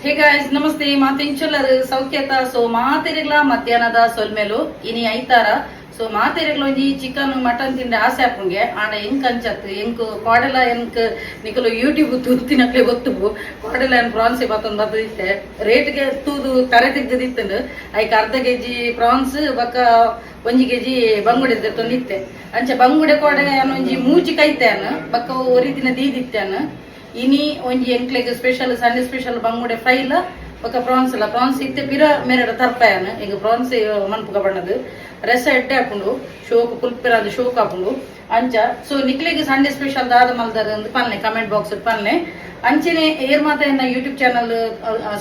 Hey guys, namaste. ಮಾತೆಂಚುಲ್ಲರು ಸೌಖ್ಯತ? ಸೊ ಮಾತೆರೆಗ್ಲ ಮಧ್ಯಾಹ್ನದ ಸೊಲ್ಮೆಲು. ಇನಿ ಐತಾರ. ಸೊ ಮಾತೆರೆಗ್ಲ ಒಂಜಿ ಚಿಕನ್ ಮಟನ್ ತಿಂಡೆ ಆಸೆ ಆಪುಂಗೆ. ಆಂಡ ಎಂಕ್ ಅಂಚತ್. ಎಂಕ್ ಕೋಡೆಲ ಎಂಕ್ ನಿಕಲು ಯೂಟ್ಯೂಬ್ ತೂತಿನಕ್ಲೆ ಗೊತ್ತುಬು, ಕೋಡೆಲ ಏನ್ ಪ್ರಾನ್ಸ್ ಬತ್ತೊಂದು ಬತ್ತದಿತ್ತೆ. ರೇಟ್ಗೆ ತೂದು ತರೆ ತೆಗ್ದಿತ್ತಂಡು. ಐಕ್ ಅರ್ಧ ಕೆಜಿ ಪ್ರಾನ್ಸ್ ಬೊಕ್ಕ 1 ಕೆಜಿ ಬಂಗುಡೆ ತೊಂದಿತ್ತೆ. ಅಂಚ ಬಂಗುಡೆ ಕೋಡೆ ಒಂಜಿ ಮೂಜಿ ಕೈತೆ ಬೊಕ್ಕ ಒರಿ ದಿನ ದೀದಿತ್ತೇನು. ಇನಿ ಒಂಜಿ ಎಂಕ್ಲೆಗ್ ಸ್ಪೆಷಲ್, ಸಂಡೇ ಸ್ಪೆಷಲ್ ಬಂಗುಡೆ ಫ್ರೈಲ ಬೊಕ್ಕ ಪ್ರಾನ್ಸ್ ಇಲ್ಲ. ಪ್ರಾನ್ಸ್ ಇತ್ತೆ ಪಿರ ಮೇರೆಡ ತರ್ಪಾಯನ್. ಈಗ ಪ್ರಾನ್ಸ್ ಮನ್ಪುಗ ಬಣ್ಣದು ರಸ ಎಡ್ಡೆ ಹಾಪುಂಡು, ಶೋಕ್ ಪುಲ್ಪಿರ ಅದು ಶೋಕ್ ಹಾಪುಂಡು ಅಂಚ. ಸೊ ನಿಕ್ಲೆಗ್ ಸಂಡೇ ಸ್ಪೆಷಲ್ ದಾದ ಮಲ್ದಾರ ಅಂದ್ ಪನ್ಲೆ, ಕಮೆಂಟ್ ಬಾಕ್ಸ್ ಪನ್ಲೆ. ಅಂಚನೆ ಏರ್ ಮಾತ ಎನ್ನ ಯೂಟ್ಯೂಬ್ ಚಾನಲ್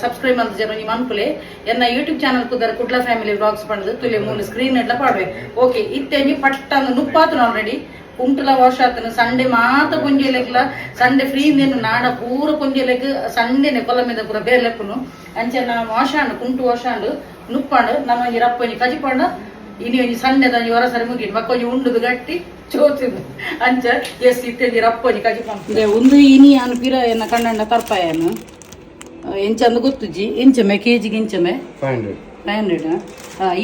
ಸಬ್ಸ್ಕ್ರೈಬ್ ಮಲ್ತ ಒಂಜಿ ಮನ್ಪುಲೆ. ಎನ್ನ ಯೂಟ್ಯೂಬ್ ಚಾನಲ್ ಪುದರ್ ಕುಡ್ಲ ಫ್ಯಾಮಿಲಿ ವ್ಲಾಗ್ಸ್ ಪಂಡದು. ತುಲೆ, ಮೂಲು ಸ್ಕ್ರೀನ್ ಎಡ್ಲ ಪಾಡ್ವೆ. ಓಕೆ, ಇತ್ತೆ ಒಂಜಿ ಪಟ್ಟ ನುಪ್ಪಾತನ ಆಲ್ರೆಡಿ. ಕುಂಟುಲ ವಾಶ್ ಆತನ. ಸಂಡೆ ಮಾತ ಪೊಂಜೆಲೆಗ್ಲ ಸಂಡೆ ಫ್ರೀ. ನೇನು ನಾಡ ಪೂರ ಪೊಂಜೆಲೆಗ್ ಸಂಡೆನೆ ಕೊಲಮೆದ ಪೂರ ಬೇಲೆಪ್ಪುನು. ಅಂಚ ನಾ ವಾಶ್ ಆಂಡ್, ಕುಂಟು ವಾಶ್ ಆಂಡ್, ನುಪ್ಪಾಂಡ್. ನಮ್ಮ ಒಂಜಿ ರಪ್ಪ ಒಂಜಿ ಕಜಿಪಾಂಡ ಇನಿ ಒಂಜಿ ಸಂಡೆದ ಒಂಜಿ ಹೊರ ಸರಿ ಮುಗಿಡ್. ಬೊಕ್ಕ ಒಂಜಿ ಉಂಡುದು ಗಟ್ಟಿ ಚೋತಿದ್ದು ಅಂಚ. ಎಸ್, ಇತ್ತೆ ರಪ್ಪ ಒಂಜಿ ಕಜಿಪಾಂಡ್. ಒಂದು ಇನಿ ಅನು ಪಿರ ಎನ್ನ ಕಣ್ಣಂಡ ತರ್ಪಾಯನು. ಎಂಚಂದು ಗೊತ್ತುಜ್ಜಿ. ಎಂಚಮೆ ಕೆಜಿಗೆ ಎಂಚಮೆ? 500. 500.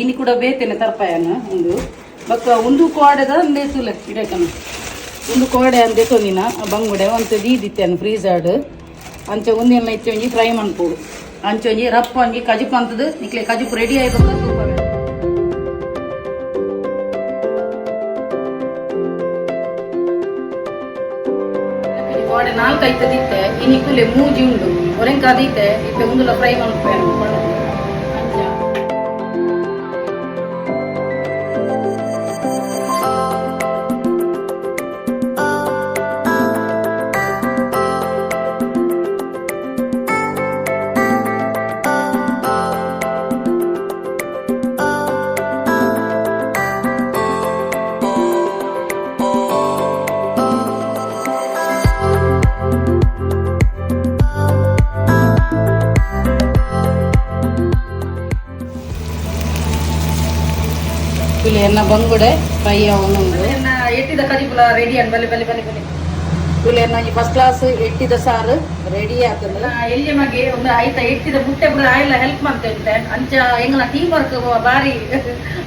ಇನಿ ಕೂಡ ಬೇತೇನೆ ತರ್ಪಾಯನ ಒಂದು. ಬೊಕ್ಕ ಒಂದು ಕೋಡೆದ ಅಂದೆ ತುಲೆ ಇಡಕನ. ಒಂದು ಕೋಡೆ ಅಂದೆ ತೊಂದಿನ ಬಂಗುಡೆ ಒಂತೆ ದೀದಿತ್ತೇನು ಫ್ರೀಜಾಡ್. ಅಂಚ ಒಂದೆಲ್ಲ ಇತ್ತೆ ಒಂಜಿ ಫ್ರೈ ಮನ್ಪೋಡು. ಅಂಚ ಒಂಜಿ ರಪ್ಪ ಒಂಜಿ ಕಜಿಪು ಅಂತದು. ನಿಕ್ಲೆ ಕಜಿಪು ರೆಡಿ ಆಯ್ತು. ಕೋಡೆ ನಾಲ್ಕು ಐತದಿತ್ತೆ, ಇನಿ ಕುಲೆ ಮೂಜಿ ಉಂಡು. ಒರೆಂಕ ಅದೀತೆ ಇತ್ತೆ ಉಂದುಲ ಫ್ರೈ ಮನ್ಪೇನು ಅಂಚ. ಇಲ್ಲಿ ಎನ್ನ ಬಂಗುಡೆ ಫ್ರೈ ಅವನುಂಡು. ಎನ್ನ ಎಟ್ಟಿದ ಕಜಿಪುಲ ರೆಡಿ ಅನ್. ಬಲೆ ಬಲೆ ಬಲೆ ಬಲೆ. ಇಲ್ಲಿ ಎನ್ನ ಫಸ್ಟ್ ಕ್ಲಾಸ್ ಎಟ್ಟಿದ ಸಾರು ರೆಡಿ ಆಗ್ತದೆ. ಎಲ್ಲಿ ಮಗೆ ಒಂದು ಆಯ್ತಾ ಎಟ್ಟಿದ ಮುಟ್ಟೆ ಪೂರ ಆಯ್ಲ ಹೆಲ್ಪ್ ಮಾಡ್ತೇವೆ. ಅಂಚ ಎಂಗಲ ಟೀಮ್ ವರ್ಕ್ ಬಾರಿ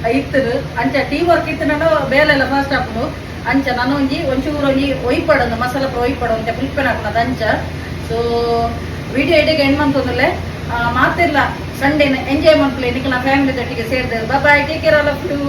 ಇತ್ತು. ಅಂಚ ಟೀಮ್ ವರ್ಕ್ ಇತ್ತು, ನಾನು ಬೇಲೆ ಎಲ್ಲ ಫಾಸ್ಟ್ ಹಾಪುಂಡು. ಅಂಚ ನಾನು ಒಂಜಿ ಒಂಚೂರು ಒಂಜಿ ಒಯ್ಪಡೊಂದು ಮಸಾಲ ಪೂರ ಒಯ್ಪಡು ಅಂಚ ಪ್ರಿಪೇರ್ ಹಾಕೋದು ಅಂಚ. ಸೊ ವಿಡಿಯೋ ಇಡೆಗೆ ಎಂಡ್ ಮಂತೊಂದುಲ್ಲೆ. ಮಾತೆಲ್ಲ ಸಂಡೇನ ಎಂಜಾಯ್ ಮನ್ಪುಲೆ ನಿಕಲ್ನ ಫ್ಯಾಮಿಲಿ ದೊಟ್ಟಿಗೆ ಸೇರಿದೆ. Bye, take care all of you.